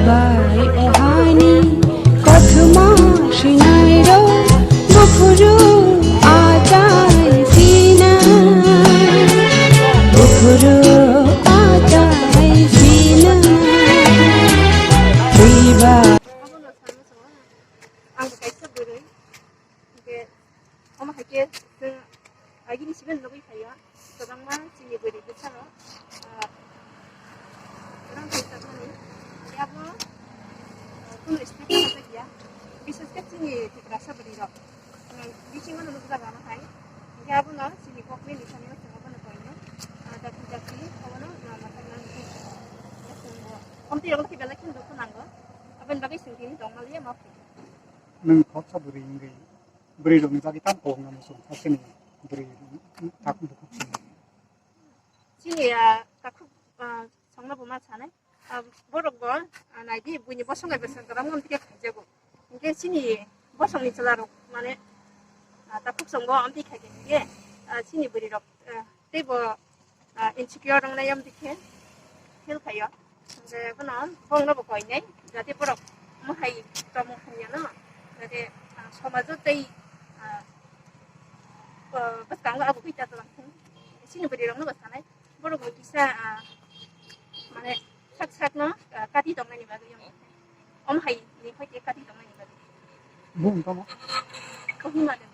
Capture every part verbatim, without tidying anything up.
Bai ohani kothoma swinairok buphuru achai sina, buphuru achai sina. Twiba. Ang kaisa bwrwi. Hingke omo hai khe chwng agini simi nugwi phaio, kwbangma chini bwrwi bwsarok, ah, rang thai tongmani. Hingke abo, ah, kunu state o hapjak ya, bises khe chini Tiprasa bwrwirok, hmm, bisingo no nukjak ano hai. Hingke abono chini government ni thani o chwng abono koino, ah, dati dati abono, ah, mathang nang khe, ya chwngbo omtwi rok khe belai kheno dukhu nango, aboni bagwi chwng tini tongma liya ma phaikha. Nwng khoroksa bwrwi wngwi bwrwi rokni bagwi tamo kok wngna muchung, hakhe ni bwrwi takhuk bukhuk simi. Chini, ah, takhuk, ah, songno bo ma sanai. Ah, borok bo, ah, naidi buini bosong bai bwswk kwbangma amtwi khe khaijago. Hinkhe chini bosongni chwla rok mane, ah, takhuk songbo amtwi khaikhe hinkhe, ah, chini bwrwi rok, ah, teibo, ah, insecure wngnai amtwi khe feel khaio. Hingke bono bongno bo koinai, jate borok mohai tongmung hamya no, jate, ah, somajo tei, ah, ah, bwskango abo khe ta tongthung. Chini bwrwi rokno bo sanai, borok bo kisa, ah, mane sak sak no, ah, kati tongmani bagwi. Om hai ni hoi te kati tongmani bagwi. Bung tamo. Kohima de.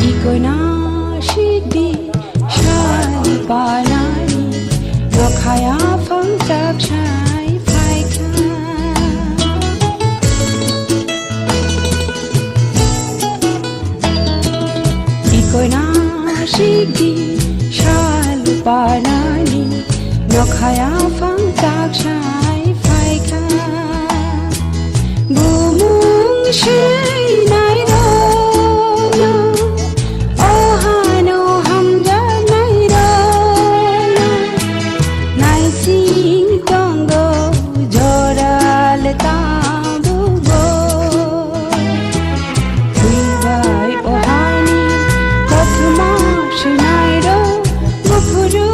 Ikoina sikdi sal panai, nokhaya phang chak sai phaikha. Ikoina sikdi sal panani, nokhaya phang chak sai phaikha. Bumung seinai rokno, o hano hamjaknai rokno, naising tongo joral tabuk bo. Twibai o hani kothoma swinairok buphuru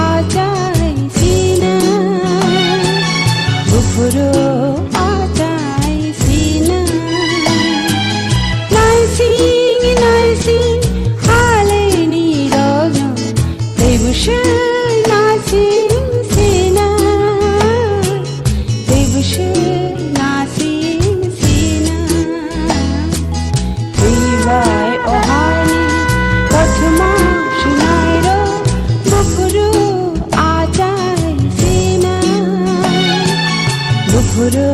achai sina, buphuru achai sina. Naising naising haleni rokno tei bwswk naising sina. Tei bwswk naising sina. Twibai o hani kothoma swinairok buphuru achai sina. Buphuru